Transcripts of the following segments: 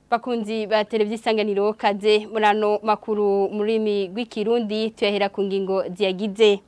Bakunzi ba televiziyo Isanganiro, kaze murano makuru murimi rw'ikirundi. Tuyahera ku ngingo ziyagize: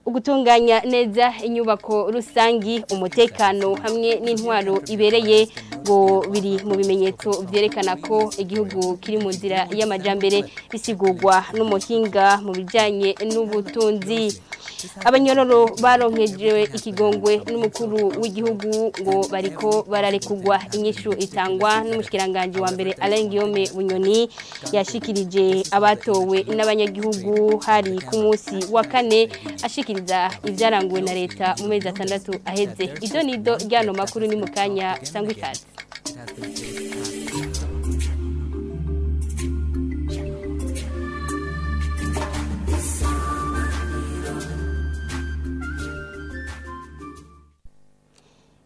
ugutunganya neza inyubako rusangi, umutekano hamwe n'intwaro ibereye ngo biri mu bimenyetso vyerekana ko igihugu kiri mu nzira y'amajambere, bisigurwa n'umuhinga mu bijanye n'ubutunzi. Abanyororo baronkejewe ikigongwe n'umukuru w'igihugu ngo bariko bararekugwa. Inyishu itangwa n'umushikiranganje wa mbere Alain Guillaume Bunyoni yashikirije abatowe n'abanyagihugu hari ku munsi wa kane ashikiriza ivyaranguwe na leta mu mezi 6 aheze. Ido nido ryano makuru ni mukanya, sangwa ikaze.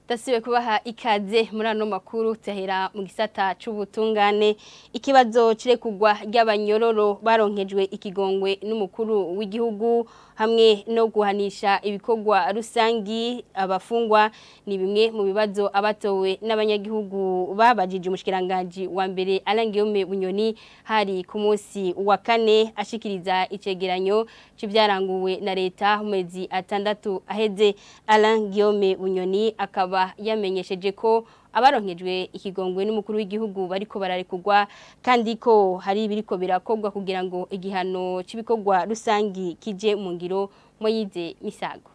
Dasiwe kubaha ikaze muri ano makuru, tahera mu gisata c'ubutungane. Ikibazo cirekugwa ry'abanyororo baronkejwe ikigongwe n'umukuru w'igihugu hamwe no guhanisha ibikorwa rusangi abafungwa ni bimwe mu bibazo abatowe n'abanyagihugu babajije umushikiranganje wa mbere Alain Guillaume Bunyoni hari ku munsi wa kane ashikiriza icegeranyo c'ivyaranguwe na leta mu mezi 6 aheze. Alain Guillaume Bunyoni akaba yamenyesheje ko abaronkejwe ikigongwe n'umukuru w'igihugu bariko bararekugwa, kandi ko hari ibiriko birakogwa kugira ngo igihano c'ibikorwa rusangi kije mu ngiro. Moyize Misago.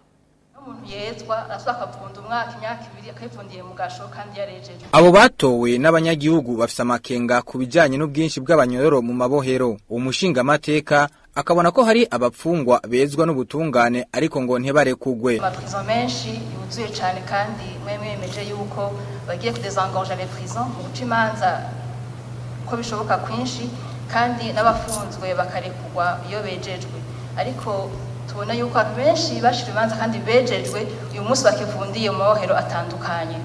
Umuntu yezwa arasubira akavunda umwaka, imyaka 2 akayivundiye mu gasho kandi yarejeje. Abo batowe n'abanyagihugu bafise amakenga ku bijanye n'ubwinshi bw'abanyororo mu mabohero. Umushinga mateka akabona ko hari abapfungwa bezwa n'ubutungane ariko ngo ntibarekugwe. Amaprison menshi yuzuye cane, kandi mwe mwemeje yuko bagiye kudésengorger les prisons mu guca imanza ko bishoboka kwinshi, kandi n'abafunzwe bakarekugwa iyo bejejwe. Ariko tubona yuko abantu benshi bashira imanza kandi bejejwe, uyu munsi bakivundiye mu mabohero atandukanye.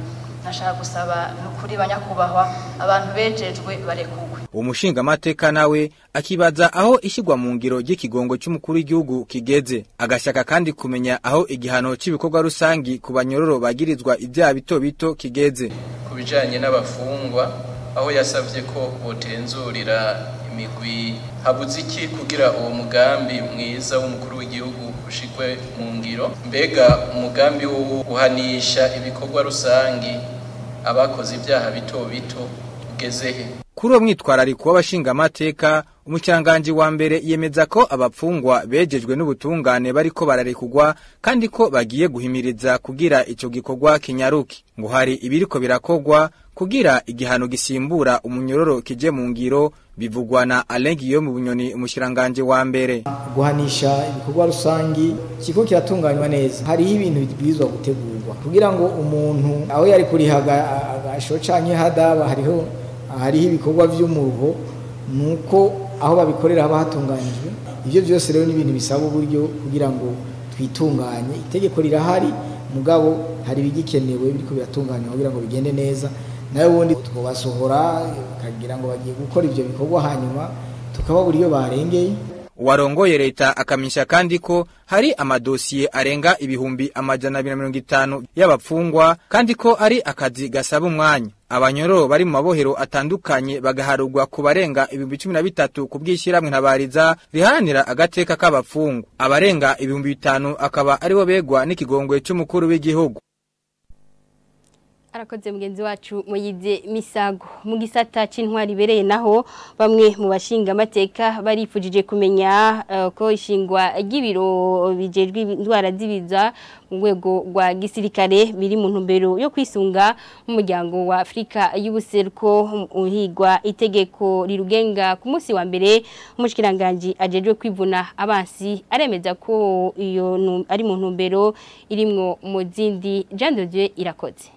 Nashaka gusaba nukuri banyakubahwa, abantu bejejwe barekugwe. Umushinga mateka nawe akibaza aho ishigwa mu ngiro ry'ikigongo cy'umukuru w'igihugu kigeze, agashaka kandi kumenya aho igihano cy'ibikorwa rusangi ku banyororo bagirizwa ibyaha bito bito kigeze. Ku bijanye n'abafungwa, aho yasavye ko botenzurira imigwi, habuze iki kugira uwo mugambi mwiza w'umukuru w'igihugu ushikwe mu ngiro? Mbega umugambi wo guhanisha ibikorwa rusangi abakoze ibyaha bito bito ugeze he? Kuri uwo mwitwarariko w'abashinga amateka, umushikiranganje wa mbere yemeza ko abapfungwa bejejwe n'ubutungane bariko bararekugwa, kandi ko bagiye guhimiriza kugira ico gikorwa kinyaruke. Ngo hari ibiriko birakogwa kugira igihano gisimbura umunyororo kije mu ngiro, bivugwa na Alain Guillaume Bunyoni, umushikiranganje wa mbere. Guhanisha ibikorwa rusangi kiko kiratunganywa neza. Hariho ibintu bibwirizwa gutegurwa kugira ngo umuntu aho yari kurihaga agasho canke hadaba hariho ibikorwa vy'umuruho, nuko aho babikorera haba hatunganijwe. Ivyo byose rero ni ibintu bisaba uburyo kugira ngo twitunganye. Itegeko rirahari, mugabo hari ibigikenewe biriko biratunganywa kugira ngo bigende neza. Nayo ubundi twobasohora bakagira ngo bagiye gukora ivyo bikorwa, hanyuma tukababura iyo barengeye. Uwarongoye leta akamisha kandi ko hari amadosiye arenga 250,000 y'abapfungwa, kandi ko ari akazi gasaba umwanya. Abanyororo bari mu mabohero atandukanye bagaharugwa ku barenga 13,000 ku bw'ishyirahamwe Ntabariza riharanira agateka k'abapfungwa. Abarenga 5,000 akaba aribo begwa n'ikigongwe c'umukuru w'igihugu. Arakoze mugenzi wacu Moyize Misago. Mu gisata c'intwari ibereye naho, bamwe mu bashinga amateka barifujije kumenya ko ishingwa ry'ibiro bijejwe indwara z'ibiza mu rwego rwa gisirikare biri mu ntumbero yo kwisunga umuryango wa Afrika y'ubuseruko uhigwa itegeko rirugenga. Ku munsi wa mbere, umushikiranganje ajejwe kwivuna abansi aremeza ko iyo ari mu ntumbero irimwo mu zindi. Jean de Dieu Irakoze.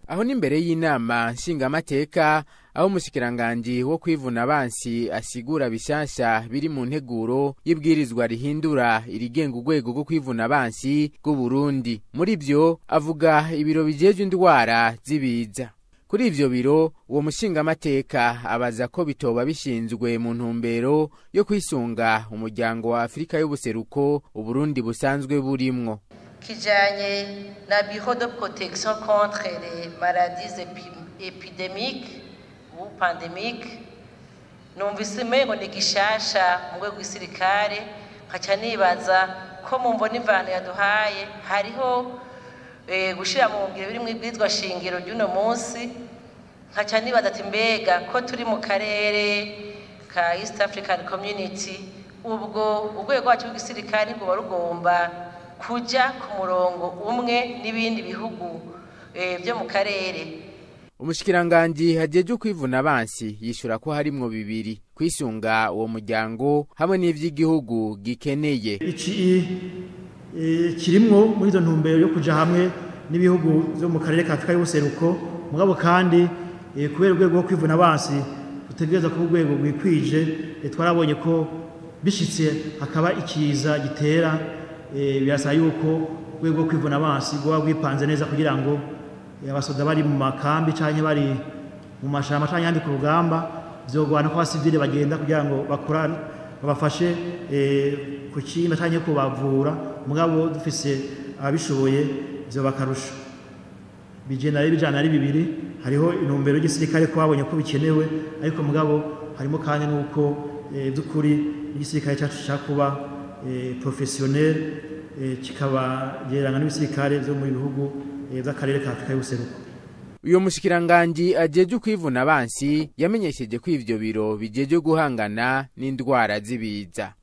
Aho ni imbere y'inama nshingamateka, aho umushikiranganji wo kwivuna abansi asigura bishasha biri mu nteguro y'ibwirizwa rihindura irigenga urwego rwo kwivuna abansi bw'u Burundi. Muri byo avuga ibiro bijejwe indwara z'ibiza. Kuri ivyo biro, uwo mushingamateka abaza ko bitoba bishinzwe mu ntumbero yo kwisunga umuryango wa Afrika y'ubuseruko Uburundi busanzwe burimwo. Kijanye na bureau de protection contre les maladies épidémiques. ou pandémique. Numvise umengo ni gishasha mu rwego rw'igisirikare, nkaca nibaza ko mu mvo n'imvano yaduhaye hariho gushira mu ngiro biri mu ibwirizwa shingiro ry'uno munsi. Nkaca nibaza ati mbega ko turi mu karere ka East African Community, ubwo urwego rwacu rw'igisirikare rwoba rugomba kuja ku murongo umwe n'ibindi bihugu byo mu karere? Umushikiranganji hajeje kwivuna abansi yishura ko harimwo bibiri, kwisunga uwo muryango hamwe n'ivy'igihugu gikeneye. Iki kirimwo muri izo ntumbero yo kuja hamwe n'ibihugu byo mu karere ka Afrika y'ubuseruko, mugabo kandi kubera urwego rwo kwivuna abansi rutegereza kuba urwego rwikwije, twarabonye ko bishitse hakaba ikiza gitera, birasaba yuko urwego rwo kwivuna abansi rwoba rwipanze neza kugira ngo abasoda bari mu makambi canke bari mu mashamba canke ahandi ku rugamba vyogwana ko abasivile bagenda kugira ngo bakorane babafashe ku kintu canke kubavura, mugabo dufise ababishoboye vyo bakarusha. Bigenda ari bijana ari bibiri, hariho intumbero y'igisirikare ko babonye ko bikenewe, ariko mugabo harimo kandi nuko by'ukuri igisirikare cyacu cyakuba professionnel, kikaba gererana n'ibisirikare byo mu bihugu by'akarere ka Afrika y'ubuseruko. Uyo mushikiranganji ajeje kwivuna abansi yamenyesheje ko ivyo biro bijeje guhangana n'indwara z'ibiza.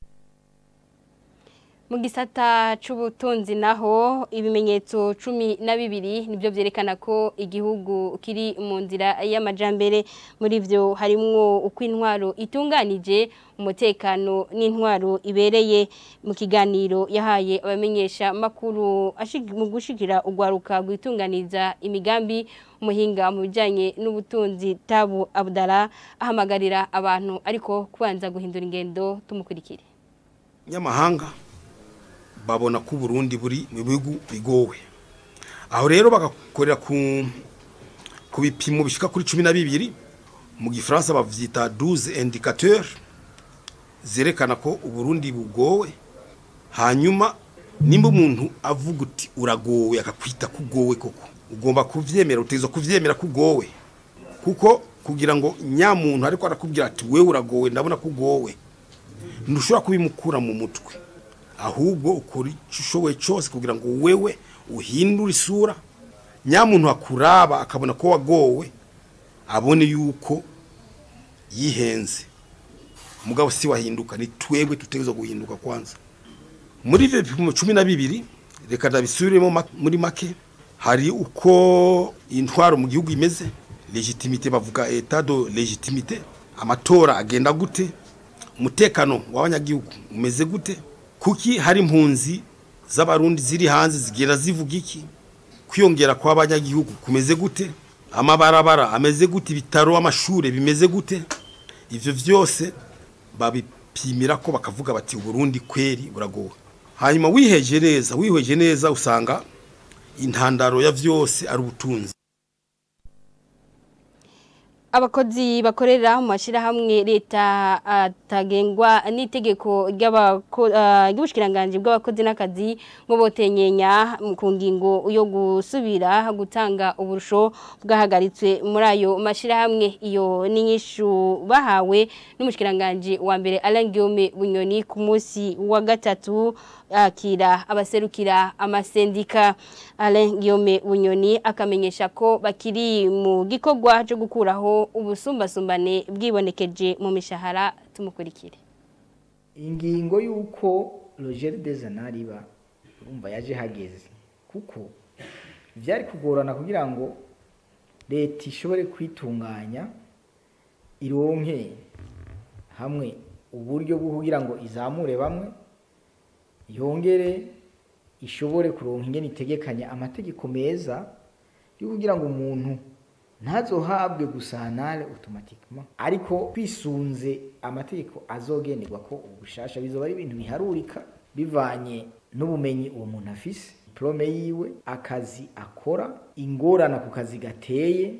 Mu gisata c'ubutunzi naho ibimenyetso 12 nibyo vyerekana ko igihugu kiri mu nzira y'amajambere. Muri vyo harimwo uko intwaro itunganije, umutekano n'intwaro ibereye. Mu kiganiro yahaye abamenyesha makuru mu gushikira ugwaruka gwitunganiza imigambi, umuhinga mu bijanye n'ubutunzi Tabu Abdallah ahamagarira abantu ariko kubanza guhindura ingendo. Tumukurikire. Nyamahanga babona ko Burundi buri mu bihugu bigowe, aho rero bagakorera ku bipimo bishika kuri 12, mu gifaransa bavyita 12 indicateurs zerekana ko Uburundi bugowe. Hanyuma nimba umuntu avuga uti uragowe akakwita kugowe, koko ugomba kuvyemera, uteza kuvyemera kugowe, kuko kugira ngo nyamuntu ariko arakubwira ati wewe uragowe, ndabona kugowe, ntushobora kubimukura mu mutwe, ahubwo ukora icyo ushoboye cyose kugira ngo wewe uhindure isura. Nyamuntu akuraba akabona ko wagowe, abone yuko yihenze. Mugabo si wahinduka, ni twebwe tutegerezwa guhinduka kwanza. Muri ivyo bipimo 12 reka ndabisubiremo muri make. Hari uko intwaro mu gihugu imeze, légitimité, bavuga état de légitimité, amatora agenda gute, umutekano w'abanyagihugu umeze gute, kuki hari impunzi z'abarundi ziri hanze zigera zivuga iki, kwiyongera kw'abanyagihugu kumeze gute, amabarabara ameze gute, ibitaro, amashure bimeze gute. Ivyo vyose babipimira ko bakavuga bati Uburundi kweri buragowe. Hanyuma wihweje neza usanga intandaro ya vyose ari ubutunzi. Abakozi bakorera mu mashirahamwe leta atagengwa n'itegeko ry'ubushikiranganje bw'abakozi n'akazi ngo botenyenya ku ngingo yo gusubira gutanga uburusho bwahagaritswe muri ayo mashirahamwe. Iyo n'inyishu bahawe n'umushikiranganje wa mbere Alain Guillaume Bunyoni ku munsi wa gatatu akira abaserukira amasendika. Alain Guillaume Bunyoni akamenyesha ko bakiri mu gikorwa cyo gukuraho ubusumbasumbane bwibonekeje mu mishahara. Tumukurikire. Ingingo yuko Roger Dezanariba urumva yaje hageze, kuko byari kugorana kugira ngo leta ishobore kwitunganya ironke hamwe uburyo bwo kugira ngo izamure bamwe, yongere ishobore kuronka ingene itegekanya amategeko meza yo kugira ngo umuntu ntazohabwe gusanale automatiquement, ariko kwisunze amategeko azogenderwa ko ubushasha bizoba ari ibintu biharurika bivanye n'ubumenyi uwo muntu afise, diplome yiwe, akazi akora, ingorana ku kazi gateye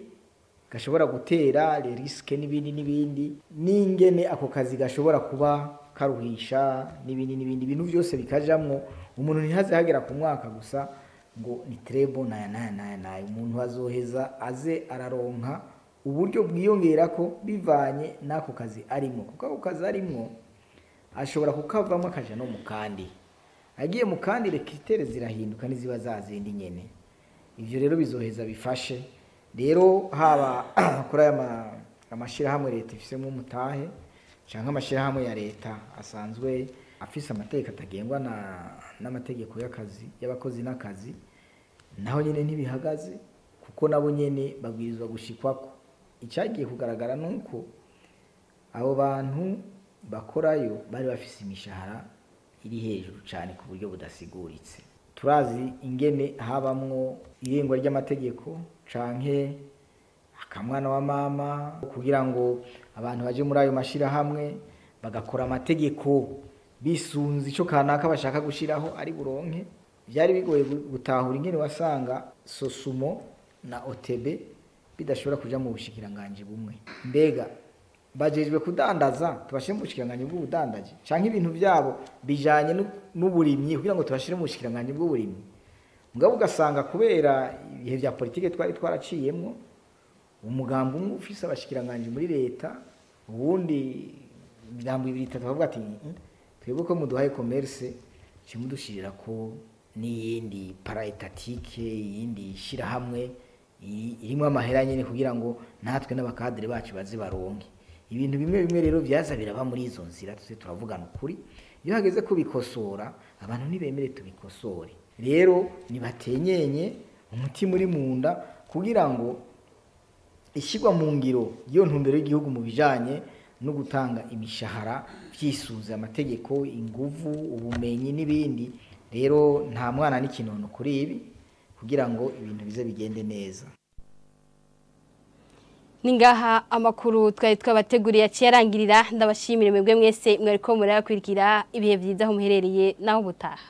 gashobora gutera les risques n'ibindi n'ibindi, n'ingene ako kazi gashobora kuba karuhisha n'ibindi n'ibindi, ibintu byose bikajamwo. Umuntu ntihaze hagera ku mwaka gusa ngo ni trebo naya naya naya naya, umuntu azoheza aze araronka uburyo bwiyongera ko bivanye n'ako kazi arimo, kuko ako kazi arimo ashobora kukavamo akaja no mu kandi, agiye mu kandi rekitere zirahinduka n'iziba zazindi nyene. Ivyo rero bizoheza bifashe rero haba kuri aya amashirahamwe leta ifisemo umutahe canke amashirahamwe ya leta asanzwe afise amategeko atagengwa n'amategeko y'akazi y'abakozi n'akazi, naho nyene ntibihagaze kuko nabo nyene babwirizwa gushikwako. Icagiye kugaragara nuko abo bantu bakorayo bari bafise imishahara iri hejuru cyane ku buryo budasiguritse. Turazi ingene habamwo irengwa ry'amategeko canke akamwana wa mama kugira ngo abantu baje muri ayo mashirahamwe bagakora amategeko bisunze ico kanaka bashaka gushiraho ari buronke. Byari bigoye gutahura ingene wasanga Sosumo na OTB bidashobora kuja mu bushikiranganje bumwe. Mbega bajejwe kudandaza tubashire mu bushikiranganje bw'ubudandaji canke ibintu byabo bijanye n'uburimyi kugira ngo tubashire mu bushikiranganje bw'uburimyi? Mugabo ugasanga kubera ibihe vya politike twari twaraciyemwo, umugambi umwe ufise abashikiranganje muri leta, uwundi imigambi ibiri itatu bavuga ati twebwe ko muduhaye commerce cimudushirira ko n'iyindi paraetatike, iyindi shirahamwe irimwo amahera nyene kugira ngo natwe n'abakadre bacu baze baronke. Ibintu bimwe bimwe rero vyaza biraba muri izo nzira, tuze turavugana ukuri. Iyo hageze kubikosora abantu ntibemere tubikosore. Rero nibatenyenye umutima uri munda kugira ngo ishyirwa mu ngiro iyo ntumbero y'igihugu mu bijanye no gutanga imishahara vyisuza amategeko, inguvu, ubumenyi n'ibindi. Rero nta mwana n'ikinono kuri ibi kugira ngo ibintu bize bigende neza. Ningaha amakuru twari twabateguriye cyarangirira, ndabashimire mwebwe mwese mwariko murayakwirikira. Ibihe byiza aho muherereye naho butaha.